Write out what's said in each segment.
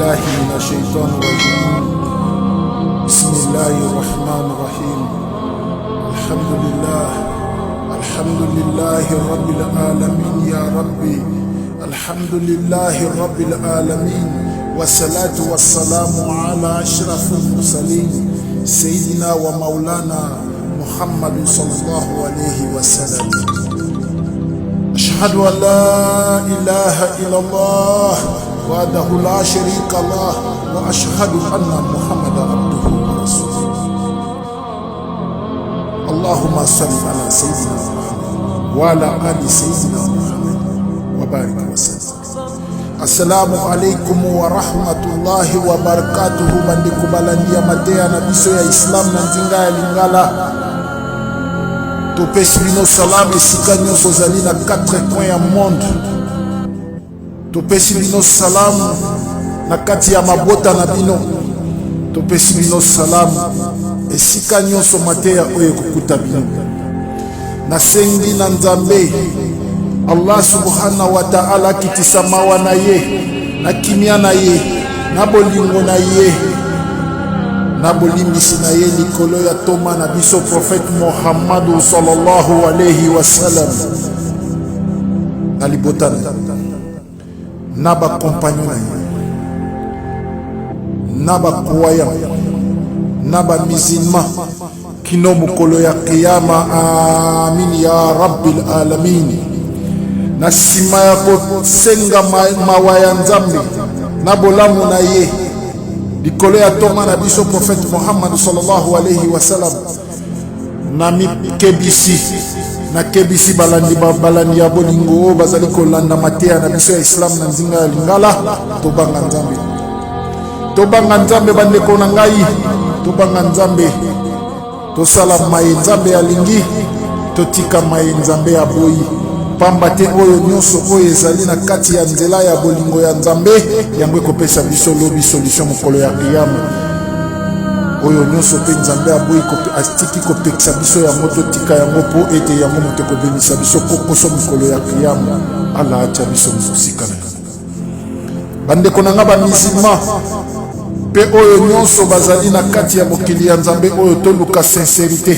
بالله من الشيطان الرجيم. بسم الله الرحمن الرحيم. الحمد لله، الحمد لله رب العالمين. يا ربي، الحمد لله رب العالمين، والصلاة والسلام على أشرف المرسلين، سيدنا ومولانا محمد صلى الله عليه وسلم. أشهد أن لا إله إلا الله وحده لا شريك له، وأشهد أن محمدا عبده ورسوله. اللهم صل على سيدنا محمد وعلى آل سيدنا محمد وبارك وسلم. السلام عليكم ورحمة الله وبركاته. Bandeko balandi ya mateya na biso ya Islam na nzinga ya Lingala, topesi bino salam esika nyonso ozali na 4 coins ya monde. Topesi bino salamu na kati ya mabota na bino. Topesi bino salamu esika nyonso mateya oyo ekokuta bino. Nasengi na Nzambe Allah subhanahu wa ta'ala akitisa mawa na ye, na kimia na ye, na bolingo na ye, na bolimbisi na ye likolo ya toma na biso prophète Muhammadu sallallahu alayhi wasallam, na libota na ye, na bacompagnon na ye, na bacroyant, na bamusulman kino mokolo ya Kiyama. Amin ya rabbil alamin. Na nsima ya kosenga mawa ya Nzambe na bolamu na ye likolo ya toma na biso prophète Muhammad sallallahu alayhi wasallam, na mikebisi, nakebisi balandi, balandi ya bolingo oyo bazali kolanda mateya na biso ya Islam na nzinga ya Lingala: tobanga Nzambe, tobanga Nzambe. Bandeko na ngai, tobanga Nzambe, tosala maye Nzambe alingi, totika maye Nzambe aboyi, pamba te oyo nyonso oyo ezali na kati ya nzela ya bolingo ya Nzambe, yango ekopesa biso lobi solution mokolo ya Kiyama. Oyo nyonso mpe Nzambe aboyi, atiki kopekisa biso yango, totika yango, mpo ete yango moto ekobimisa biso kokoso mokolo ya Kiyama. Allah atya biso mosika na yango. Bandeko na nga bamusulman mpe oyo nyonso bazali na kati ya mokili ya Nzambe oyo, toluka sincérité,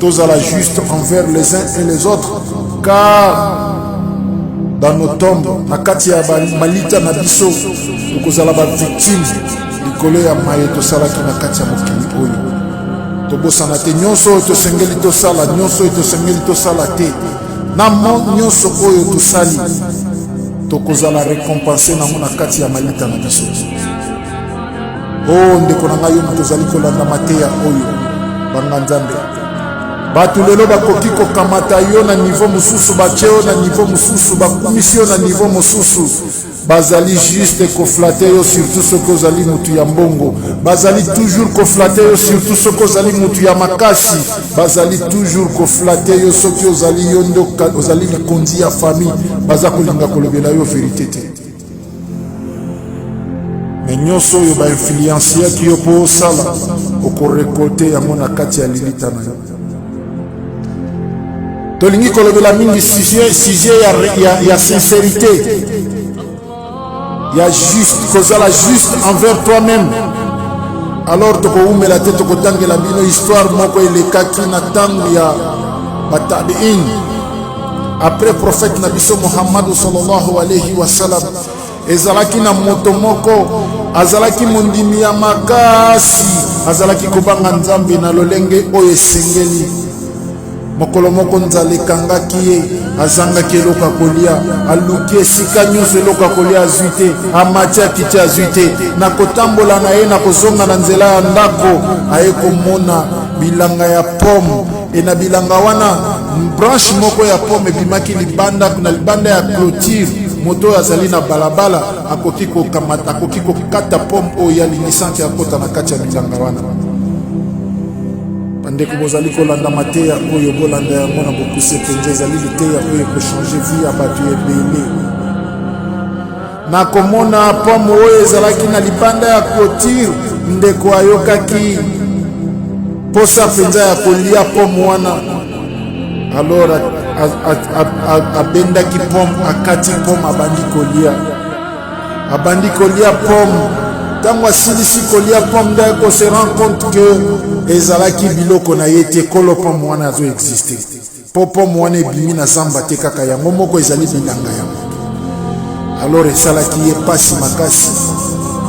tozala juste envers les uns et les autres, car dans nos tombes, na kati ya malita na biso, tokozala bavictime likolo ya maye tosalaki na kati ya mokili oyo. Tobosana te, nyonso oyo tosengeli tosala, nyonso oyo tosengeli tosala te, na mo nyonso oyo tosali, tokozala récompense nango na kati ya malita na biso. O ndeko na ngai, yo moto ozali kolanda mateya oyo, banga Nzambe. Bato lelo bakoki kokamata yo na niveau mosusu, batie yo na niveau mosusu, bakumisi yo na niveau mosusu. Bazali juste koflatter yo, surtout soki ozali motu ya mbongo. Bazali toujours koflatter yo, surtout soki ozali motu ya makasi. Bazali toujours koflatter yo soki ozali yo nde ozali likonzi ya famille. Baza kolinga kolobela yo vérité te. Me nyonso oyo bainfluenciaki yo mpo osala, okorécolter yango na kati ya lilita na yo. Tolingi kolobela mingi sujet ya sincérité, ya juste, kozala juste envers toi-même. Alors tokowumela te, tokotangela bino histoire moko elekaki na ntango ya batabiin, après prophète na biso Muhammadu sallallahu alayhi wasallam. Ezalaki na moto moko azalaki mondimi ya makasi, azalaki kobanga Nzambe na lolenge oyo esengeli. Mokolo moko nzala ekangaki ye, azangaki eloko ya kolia. Aluki esika nyonso, eloko ya kolia azwi te. Amati, akiti, azwi te. Na kotambola na ye, na kozonga na nzela ya ndako, aye komona bilanga ya pomme. E na bilanga wana, branche moko ya pomme ebimaki libanda, na libanda ya clôture. Moto oyo azali na balabala akoki kokamata, akoki kokata pomme oyo alingi sans que akota na kati ya bilanga wana. Bandeko bozali kolanda mateya oyo, bolanda yango na bokuse mpenza. Ezali liteya oyo ekochanger vie ya bato ebele. Na komona pomme oyo ezalaki na libanda ya clôture, ndeko ayokaki posa mpenza ya kolia pomme wana. Alors abendaki pomme, akati pomme, abandi kolia, abandi kolia pomme. Ntango asilisi kolia pomme nde ko se rend compte que ezalaki biloko na ye te. Kolo pomme wana azo existe mpo pomme wana ebimi na zamba te, kaka yango moko ezali bilanga ya moto. Alors esalaki ye mpasi makasi,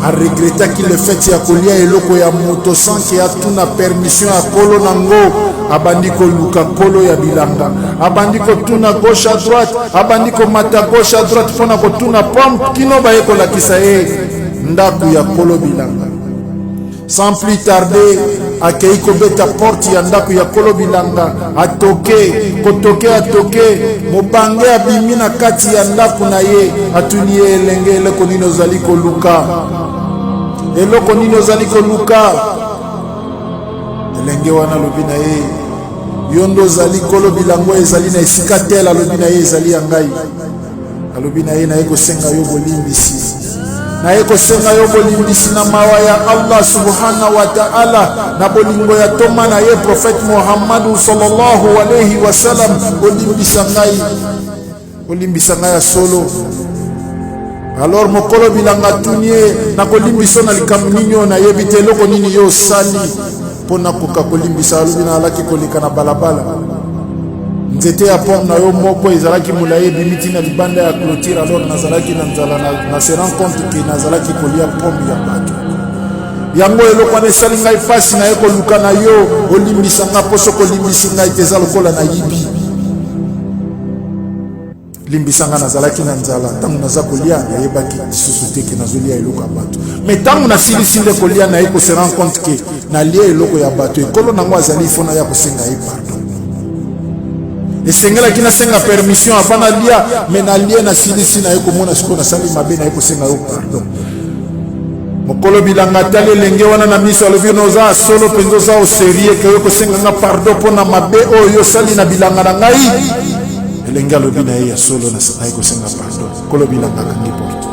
aregretaki le fait ya kolia eloko ya moto sans ke atuna permission ya kolo nango. Abandi koluka kolo ya bilanga, abandi kotuna gauche à droite, abandi komata gauche à droite mpo na kotuna pomme, kino baye kolakisa ye ndako ya kolo bilanga. Sans plus tarder, akei kobeta porte ya ndako ya kolo bilanga, atoke kotoke, atoke, mobange abimi na kati ya ndako na ye, atuni ye: elenge, eloko nini ozali koluka? Eloko nini ozali koluka? Elenge wana alobi na ye: yo nde ozali kolo bilango ezali na esika tel? Alobi na ye: ezali ya ngai. Alobi na ye: naye kosenga yo bolimbisi, naye kosenga yo bolimbisi na mawa ya Allah subhanahu wa ta'ala, na bolingo ya toma na ye prophète Muhammadu sallallahu alayhi wasallam. Olimbisa ngai, olimbisa ngai ya solo. Alors mokolo bilanga atuni ye: nakolimbisa na likambo nini oyo nayebi te? Eloko nini yo osali mpo nakoka kolimbisa? Alobi: naalaki koleka na balabala, nzete ya pomme na yo moko ezalaki molai, ebimi ntina libanda ya clôture. Alors nazalaki na nzala, na se rend compte ke nazalaki kolia pomme ya bato. Yango eloko wana esali ngai mpasi, naye koluka na yo olimbisa nga, mpo soki olimbisi ngai te, eza lokola nayibi. Limbisa nga, nazalaki na nzala. Ntango naza kolia, nayebaki lisusu te ke nazolia eloko ya bato. Mais ntango nasilisi nde kolia, naye kose rend compte ke nalia eloko ya bato, ekolo nango azali, ifo naya kosenga ye pardon. Esengelaki nasenga permission avant nalia, mais nalie, nasilisi, naye komona sikoyo nasali mabe, naye kosenga yo pardon. Mokolo bilanga atali elenge wana na miso, alobi: noza solo mpenza, oza au sérieux ke oyo kosenga nga pardon mpo na mabe oyo osali na bilanga na ngai? Elenge alobi na ye: ya solo, naye kosenga pardon. Kolo bilanga akangi porte,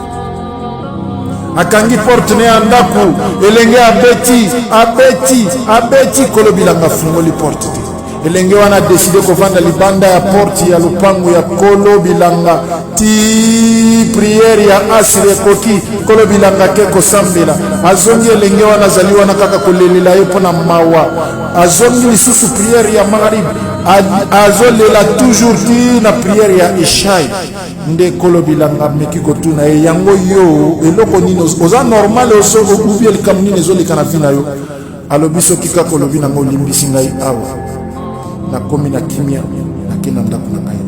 akangi porte ne ya ndako. Elenge abeti, abeti, abeti, kolo bilanga afungoli porte te. Elenge wana adécider kovanda libanda ya porte ya lopango ya kolo bilanga ti prière ya asri ekoki. Kolo bilanga ke kosambela, azongi. Elenge wana azali wana kaka kolelela ye mpo na mawa. Azongi lisusu prière ya maghrib, azolela toujours ti na prière ya ishai. Nde kolo bilanga ameki kotuna ye: yango yo, eloko nini? Oza normal ou bien likambo nini ezoleka na vie na yo? Alobi: soki kaka olobi nango olimbisi ngai, awa nakomi na kimia, nake na ndako na ngai,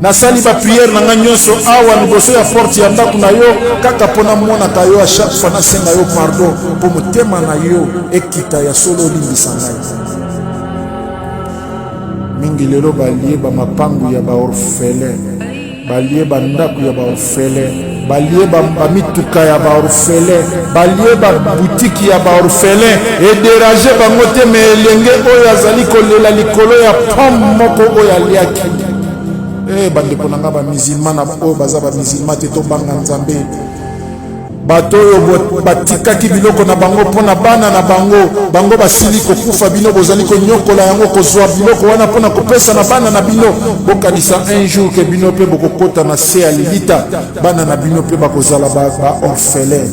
nasali baprière na ngai nyonso awa liboso ya porte ya ndako na yo, kaka mpo namonaka yo a chaque fois, nasenga yo pardon mpo motema na yo ekita, ya solo olimbisa ngai. Mingi lelo balie bamapangu ya baorphelin, balie bandako ya baorphelin, balie bamituka ya baorphelin, balie babutiki ya baorphelin, edéranger bango te. Mais elenge oyo azali kolela likolo ya pomme moko oyo aliaki. E bandeko na nga bamusulman, na oyo baza bamusulman te, tobanga Nzambe. Bato oyo batikaki biloko na bango mpo na bana na bango, bango basili kokufa, bino bozali konyokola yango, kozwa biloko wana mpo na kopesa na bana na bino. Bokanisa un jour ke bino mpe bokokɔta na se ya lilita, bana na bino mpe bakozala baorphelin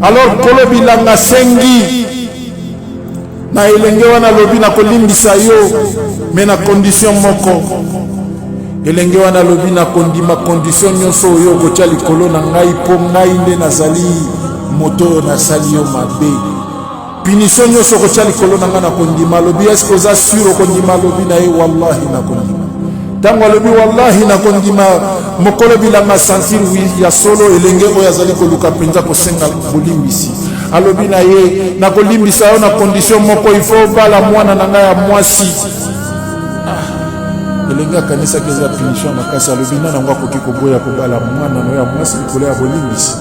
ba. Alors kolo bilanga asengi na elenge wana, alobi: nakolimbisa yo, mais na condition moko. Elenge wana alobi: nakondima condition nyonso oyo okotia likolo na ngai, mpo ngai nde nazali moto oyo nasali yo mabe. Punition nyonso okotia likolo na ngai, nakondima. Alobi: eske oza sûr okondima? Alobi na ye: wallahi, nakondima. Ntango alobi: wallahi, nakondima, mokolo bilanga sentir oui, ya solo, elenge oyo azali koluka mpenza kosenga bolimbisi. Alobi na ye: nakolimbisa yo na condition moko, il faut obala mwana na ngai ya mwasi. Ah, elenge akanisaki eza punition ya makasi. Alobi: nani yango akoki koboya kobala mwana na yo ya mwasi likolo ya bolimbisi?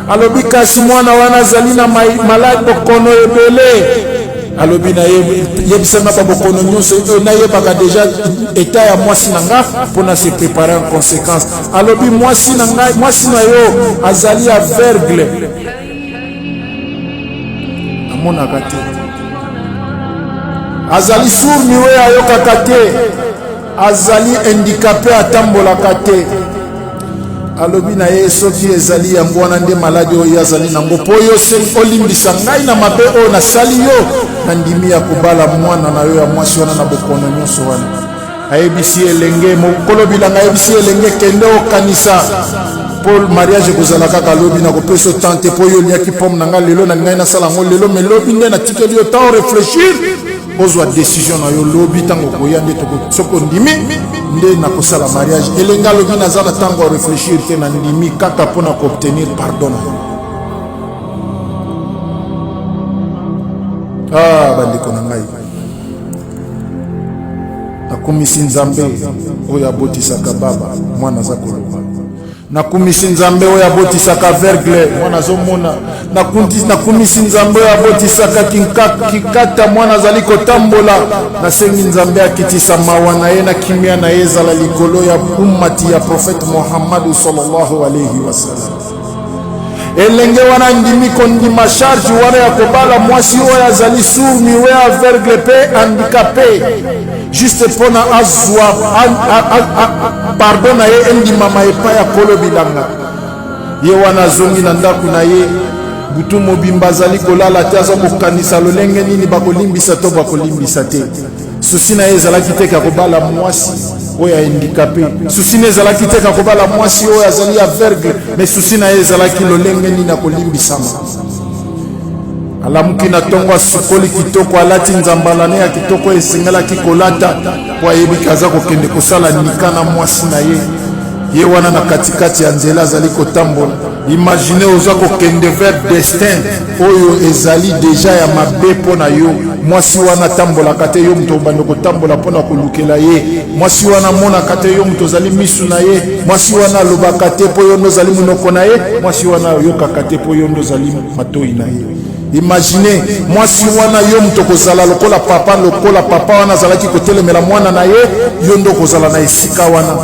Alobi: kasi mwana wana azali na maladi, bokono ebele. Alobi na ye: yebisanga babokono nyonso oyo, nayebaka déjà état ya mwasi na nga mpo na se préparer en conséquence. Alobi: mwasi na ngai, mwasi na yo azali aveugle, amonaka te, azali sourd-muet, ayokaka te, azali handicapé, atambolaka te. Alobi na ye, soki ezali yango wana nde maladi oyo azali nango, mpo yo olimbisa ngai na mabe oyo nasali yo, nandimi ya kobala mwana na yo ya mwasi wana na bokono nyonso wana. Ayebisi elenge mokolo bilanga, ayebisi elenge, kende okanisa mpo mariage ekozala kaka lobi, nakopesa yo temps te mpo yo oliaki pomme na ngai lelo, nalingaki nasala yango lelo, me lobi nde natikeli yo temps réfléchir, ozwa decision na yo lobi ntango okoya nde soki ondimi nde nakosala mariage. Elenge alobi, naza na ntango ya réfléchir te, nandimi kaka mpo na koobtenir pardon na yo. Ah, bandeko na ngai, nakumisi Nzambe oyo abotisaka baba, mwana aza koloba. Nakumisi Nzambe oyo abotisaka aveugle, mwana azomona. Nakumisi Nzambe oyo abotisaka kikata, mwana azali kotambola. Nasengi Nzambe akitisa mawa na ye na kimia na ye ezala likolo ya ummati ya profete Muhammadu sallallahu alaihi wasallam. Elenge wana andimi kondima charge wana ya kobala mwasi oyo azali sourd, muet, aveugle mpe handicapé, juste mpona azwa pardon na ye endimama epai ya kolo bilanga. Ye wana azongi na ndako na ye, butu mobimba azali kolala te, aza kokanisa lolenge nini bakolimbisa to bakolimbisa te. Susi na ye ezalaki te ka kobala mwasi oyo ahandikape, susi na ye ezalaki te ka kobala mwasi oyo azali aveugle, mais susi na ye ezalaki lolenge nini akolimbisama. Alamuki na ntongo, asukoli kitoko, alati nzambala ne ya kitoko esengelaki kolata, mpo ayebi ke aza kokende kosala nika na mwasi na ye. Ye wana na katikati ya nzela azali kotambola. Imagine oza kokende vers destin oyo ezali deja ya mabe mpo na yo. Mwasi wana atambolaka te, yo moto obanda kotambola mpo na kolukela ye. Mwasi wana amonaka te, yo moto ozali misu na ye. Mwasi wana alobaka te, mpo yo nde ozali monoko na ye. Mwasi wana ayokaka te, mpo yo nde ozali matoi na ye. Imagine mwasi wana, yo moto okozala lokola papa, lokola papa wana azalaki kotelemela mwana na ye, yo nde okozala na esika wana.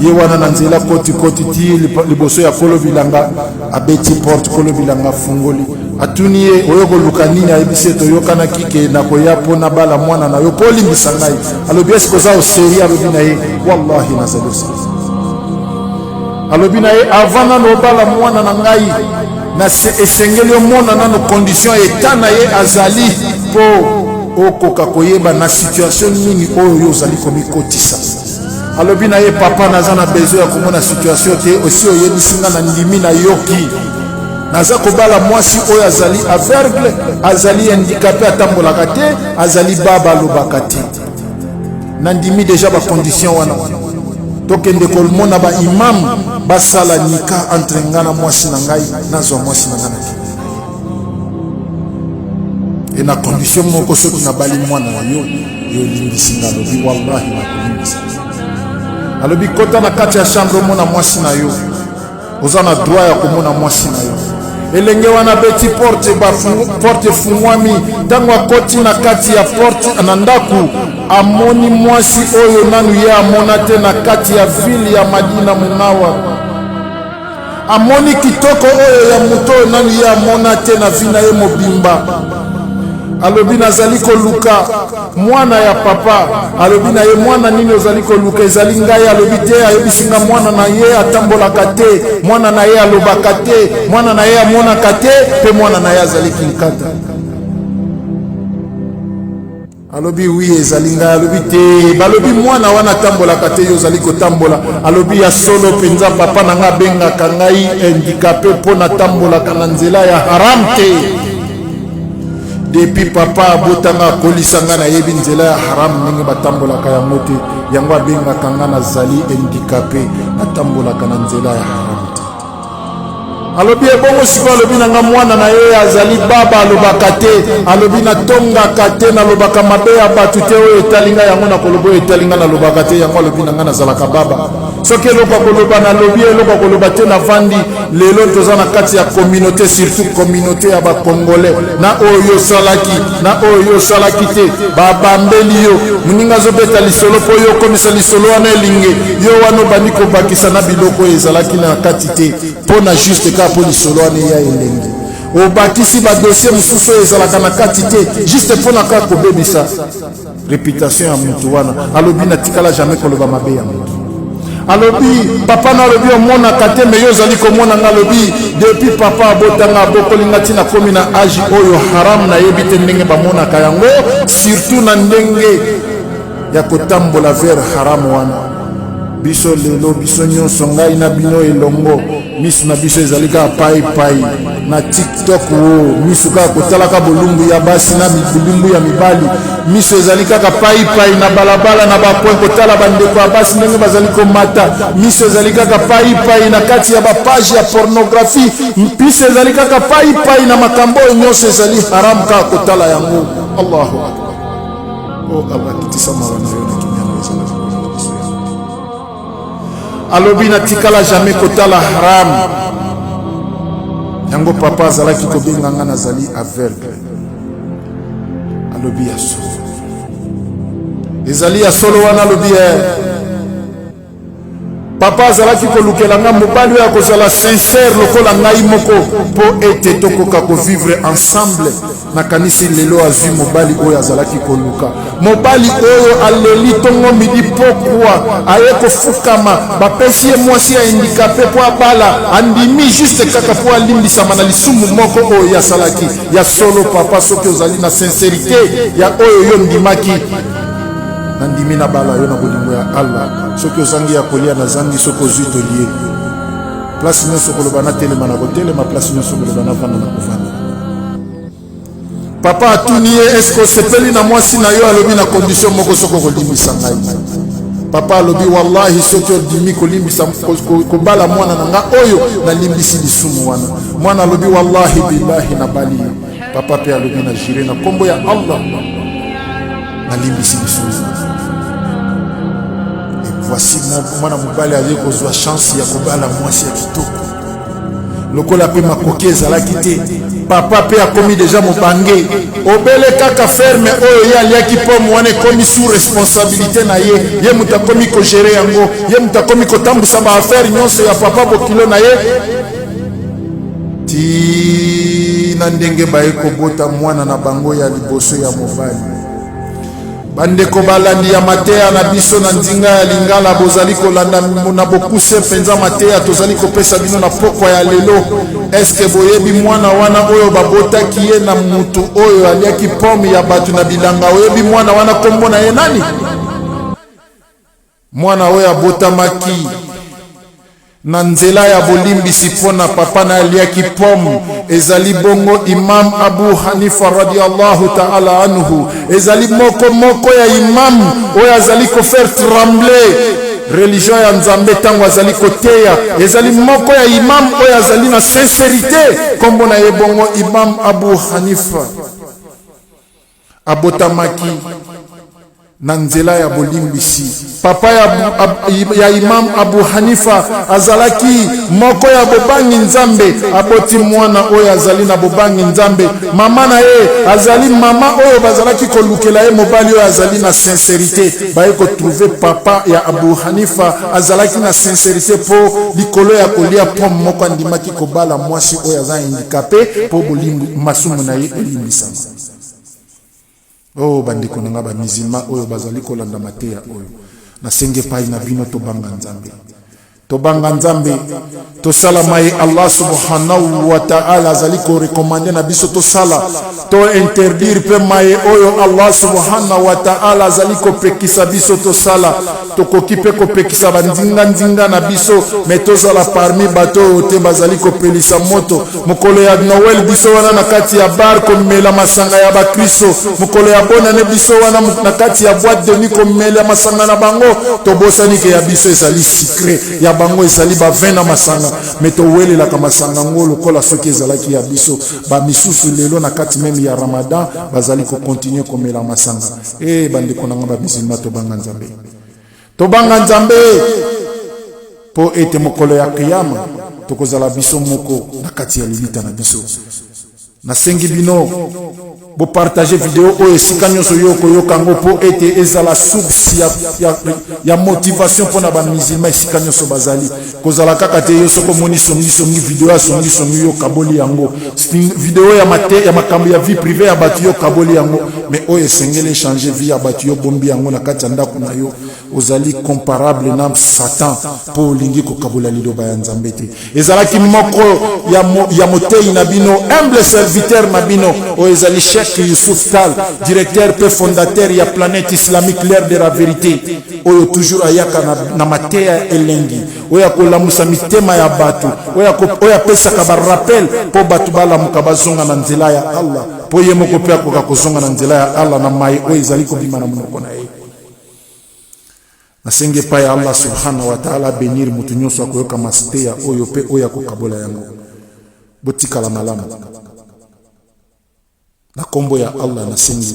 Ye wana na nzela koti koti ti liboso ya kolo bilanga, abeti porte, kolo bilanga afungoli, atuni ye, oyo koluka nini? Ayebisi ye, toyokanaki ke nakoya mpo nabala mwana na yo mpo olimbisa ngai. Alobi, eske oza oseri? Alobi na ye, wallahi nazali oseri. Alobi na ye, avant nano obala mwana na ngai, na esengeli omona nano condition eta na ye azali, mpo okoka koyeba na situation nini oyo yo ozali komikotisa. Alobi na ye, papa, naza na besoin ya komona situation te, osi oyebisi nga, na ndimi, nayoki. Naza kobala mwasi oyo azali aveugle, azali handicapé, atambolaka te, azali baba, alobaka te. Nandimi deja bacondition wana. Tokende komona baimam basala nika entre nga na mwasi na ngai, nazwa mwasi na ngai na kende e na condition moko, soki nabali mwana na yo, yo olimbisi nga. Alobi, wallahi nakolimbisa. Alobi, kota na kati ya chambre, omona mwasi na yo, oza na droit ya komona mwasi na yo. Elenge wana abeti porte, porte efungwami. Ntango akoti na kati ya porte na ndako, amoni mwasi oyo nanu ye amona te na kati ya ville ya Madina Munawar. Amoni kitoko oyo ya moto oyo nanu ye amona te na vi na ye mobimba. Alobi, nazali koluka mwana ya papa. Alobi na ye, mwana nini ozali koluka? Ezali ngai. Alobi te, ayebisi nga mwana na ye atambolaka te, mwana na ye alobaka te, mwana na ye amonaka te, mpe mwana na ye azali kinkata. Alobi, wi, ezali ngai. Alobi te, balobi mwana wana atambolaka te, yo ozali kotambola. Alobi, ya solo mpenza, papa na ngai abengaka ngai handicapé mpo natambolaka na nzela ya haram te. Depuis papa abotanga, akolisa ngai, nayebi nzela ya haram ndenge batambolaka yango te. Yango abengaka ngai nazali handicapé, natambolaka na nzela ya haram te. Alobi, ebongo sikoyo? Alobi na nga, mwana na ye azali baba, alobaka te. Alobi, natongaka te, nalobaka mabe ya bato te. Oyo etali ngai yango nakoloba, oyo etali ngai nalobaka te. Yango alobi na ngai nazalaka baba. Soki eloko ya koloba nalobi, eloko ya koloba te navandi. Lelo toza na kati ya communauté, surtout communauté ya bacongolais, na oyo yo osalaki, na oyo yo osalaki te, babambeli yo. Moninga azobeta lisolo, mpo yo okomisa lisolo wana elinge, yo wana obandi kobakisa na biloko oyo ezalaki na kati te, mpo na juste kaka mpo lisolo wana eya elengi. Obakisi badossier mosusu oyo ezalaka na kati te, juste mpo na kaka kobebisa réputation ya motu wana. Alobi, natikala jamais koloba mabe ya motu. Alobi papa na alobi omonaka te me yo ozali komona nga. Alobi depuis papa abota nga, abokoli nga ntina komi na age oyo, haram nayebi te ndenge bamonaka yango, surtout na ndenge ya kotambola vers haram wana. Biso lelo, biso nyonso, ngai na bino elongo, miso na biso ezali kaka paipai na TikTok wo, miso kaka kotalaka bolumbu ya basi na bolumbu ya mibali, miso ezali kaka paipai na balabala na bapoint kotala bandeko ya basi ndenge bazali komata, miso ezali kaka paipai na kati ya bapage ya pornographie, miso ezali kaka paipai na makambo oyo nyonso ezali haram, kaka kotala yango. Allahu akbar! O Allah, kitisa mawa na yo na kimia na ezala likolo na biso ya. Alobi natikala jamais kotala haram yango. Papa azalaki kobenga nga nazali aveugle. Alobi ya solo, ezali ya solo wana. Alobi ye papa azalaki kolukela nga mobali oyo akozala sincère lokola ngai moko mpo ete tokoka kovivre ensemble. Nakanisi lelo azwi mobali oyo azalaki koluka, mobali oyo aleli ntongo, midi, pokwa, aye kofukama. Bapesi ye mwasi ya handicapé mpo abala, andimi juste kaka mpo alimbisama na lisumu moko oyo ye asalaki. Ya solo papa, soki ozali na sincérité ya oyo yo ndimaki, nandimi nabala yo na bolingo ya Allah. Soki ozangi ya kolia, nazangi. Soki ozwi, tolie. Place nyonso koloba natelema, na kotelema. Place nyonso koloba navanda, na kovanda. Papa atuni ye: "Eske osepeli na mwasi na yo?" Alobi: "Na condition moko, soki okolimbisa ngai." Papa alobi: "Wallahi, soki odimi kolimbisa kobala mwana na nga oyo, nalimbisi lisumu wana." Mwana alobi: "Wallahi billahi, nabali ye." Papa mpe alobi: "Na jure na nkombo ya Allah, nalimbisi lisumu." Et voici mwana mobali aye kozwa chance ya kobala mwasi ya kitoko. Lokola mpe makoki ezalaki te, papa mpe akomi deja mobange, obele kaka ferme oyo ye aliaki pomme wana ekomi sous responsabilité na ye. Ye moto akomi kogérer yango, ye moto akomi kotambusa baaffaire nyonso ya papa bokilo na ye, ti na ndenge baye kobota mwana na bango ya liboso ya mobali. Bandeko balandi ya mateya na biso na ndinga ya Lingala, bozali kolanda na bokuse mpenza mateya tozali kopesa bino na pokwa ya lelo. Eske boyebi mwana wana oyo babotaki ye na mutu oyo aliaki pomme ya bato na bilanga? Oyebi mwana wana nkombo na ye nani? Mwana oyo abotamaki na nzela ya bolimbisi mpo na papa na aliaki pomme ezali bongo Imam Abu Hanifa radiallahu taala anhu. Ezali moko moko ya imam oyo azali kofaire trembler religion ya Nzambe ntango azali koteya. Ezali moko ya imam oyo azali na sincérité. Nkombo na ye bongo Imam Abu Hanifa. Abotamaki na nzela ya bolimbisi. Papa ya Imam Abu Hanifa azalaki moko ya bobangi Nzambe, aboti mwana oyo azali na bobangi Nzambe. Mama na ye azali mama oyo bazalaki kolukela ye mobali oyo azali na sincérité. Baye kotrouver papa ya Abu Hanifa azalaki na sincérité, mpo likolo ya kolia pomme moko andimaki kobala mwasi oyo aza handicapé mpo masumu na ye elimbisama. Oyo bandeko na nga bamusulman oyo bazali kolanda mateya oyo, nasenge epai na bino, tobanga Nzambe, tobanga Nzambe, tosala maye Allah subhanahu wa ta'ala azali korecommander na biso tosala, to interdire mpe maye oyo Allah subhanahu wa ta'ala azali kopekisa biso tosala. Tokoki mpe kopekisa bandinga-ndinga na biso, me tozala parmi bato oyo te bazali kopelisa moto. Mokolo ya Noël, biso wana na kati ya bar komela masanga ya bakristo. Mokolo ya bonane, biso wana na kati ya boîte de nuit komela masanga na bango. Tobosani ke ya biso ezali sucré, ya bango ezali bavin na masanga, me towelelaka masanga yango lokola soki ezalaki ya biso. Bamisusu lelo na kati même ya Ramadan bazali kocontinuer komela masanga. E bandeko na nga bamusulman, tobanga Nzambe, tobanga Nzambe, mpo ete mokolo ya kiyama tokozala biso moko na kati ya lilita na biso. Nasengi bino. Bopartage video oyo esika nyonso yo okoyoka yango mpo ete ezala source ya, ya, ya motivation mpo na bamusulman esika nyonso bazali. Kozala kaka te yo soki omoni songisongi, video ya songisongi, yo okaboli yango, video ya, mate, ya makambo ya vie privée ya bato, yo okaboli yango, mais oyo esengeli echange vie ya bato, yo obombi yango na kati ya ndako na yo. Ozali comparable na Satan mpo olingi kokabola liloba ya Nzambe te. Ezalaki moko ya, mo, ya motei na bino, humble serviteur na bino, oyo ezali Cheikh Youssouf Tal, directeur mpe fondateur ya Planète Islamique, l'heure de la vérité, oyo toujours ayaka na, na mateya elengi, oyo akolamusa mitema ya bato, oyo apesaka barappel mpo bato balamuka, bazonga na nzela ya Allah, mpo ye moko mpe akoka kozonga na nzela ya Allah na mai oyo ezali kobima na monoko na ye. Nasengi epai ya Allah subhanahu wa ta'ala abenir moto nyonso akoyoka mateya oyo mpe oyo akokabola yango. Botikala malamu. Na nkombo ya Allah, nasengi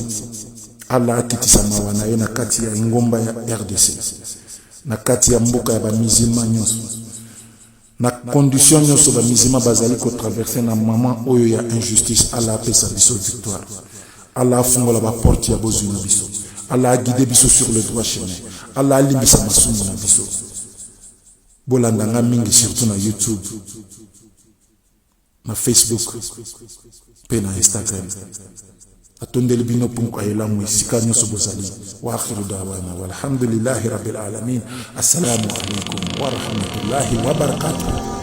Allah akitisa mawa na ye na kati ya engomba ya RDC, na kati ya mboka ya bamizilma nyonso, na condition nyonso bamizilma bazali kotraverse na mama oyo ya injustice. Allah apesa biso victoire. Allah afungola baporte ya bozwi na biso. Allah aguide biso sur le droit chemin. Allah alimbisa masumu na biso. Bolanda nga mingi, surtout na YouTube, na Facebook mpe na Instagram. Atondeli bino punku elamu esika nyonso bozali. Wa akhiru dawana walhamdulillahi rabbil alamin. Assalamu alaikum warahmatullahi wabarakatuh.